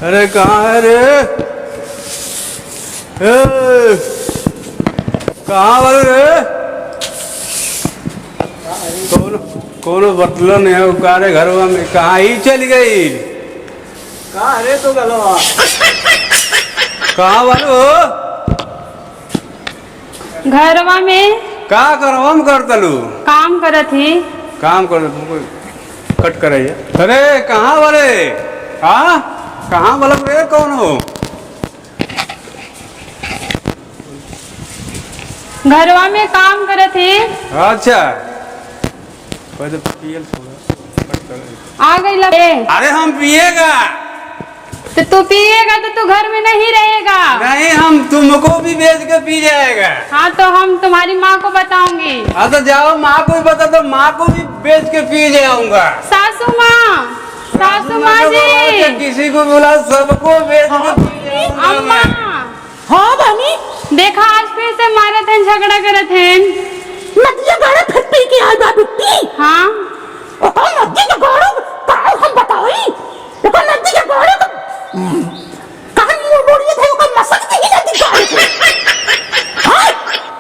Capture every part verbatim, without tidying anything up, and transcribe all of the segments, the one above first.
अरे, कहाँ है रे? ए, कहाँ वाले रे? कौन, कौनो बतलो नहीं है, उकारे घरवा में कहाँ ही चली गई? कहाँ रे तो गलवा? कहाँ वाले हो? घरवा में। का करवा में करतलू? काम करत ही। काम करत, कट करे। अरे, कहाँ वाले? हाँ, कहाँ वाला रे? कौन हो? घरवा में काम करत ही। अच्छा, पहले पियल थोड़ा, कट करे। आ गई लगे। अरे, हम पिएगा। तो तू पिएगा तो तू घर में नहीं रहेगा। नहीं, हम तुमको भी बेच के पी जाएगा। हाँ, तो हम तुम्हारी माँ को बताऊंगी। हाँ, तो जाओ, माँ को भी बता दो, माँ को भी बेच के पी जाऊंगा। सासू माँ, सासू माँ जी। किसी को बुला, सबको बेच के पी जाऊंगा अम्मा। मैं। हाँ बहनी। देखा, आज फिर से मारत हैं, झगड़ा करत हैं। नदिया गाड़े फिर पी के आई बा बिट्टी। हाँ। ओकर नदी के गाड़ो का हम बताई? ओकर नदी के गाड़ो का, हम्म, कहाँ मुंह मोड़िए थे, ओकर मसक दी नदी गाड़े के। हाँ?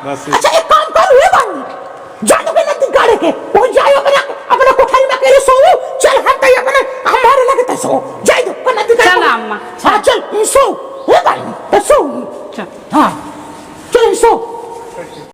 बस। अच्छा, एक काम कर, ये बानी। जा तो के नदी गाड़े के, वो जाए अपने, अपने कोठारी में अकेले सोऊ। चल, हम तो अपने, हमारे लगे तो सो। जाए तो, ओकर नदी गाड़े चल, को। अम्मा, हाँ, चल। चल, सो। ये बानी, तो सो। चल। हाँ।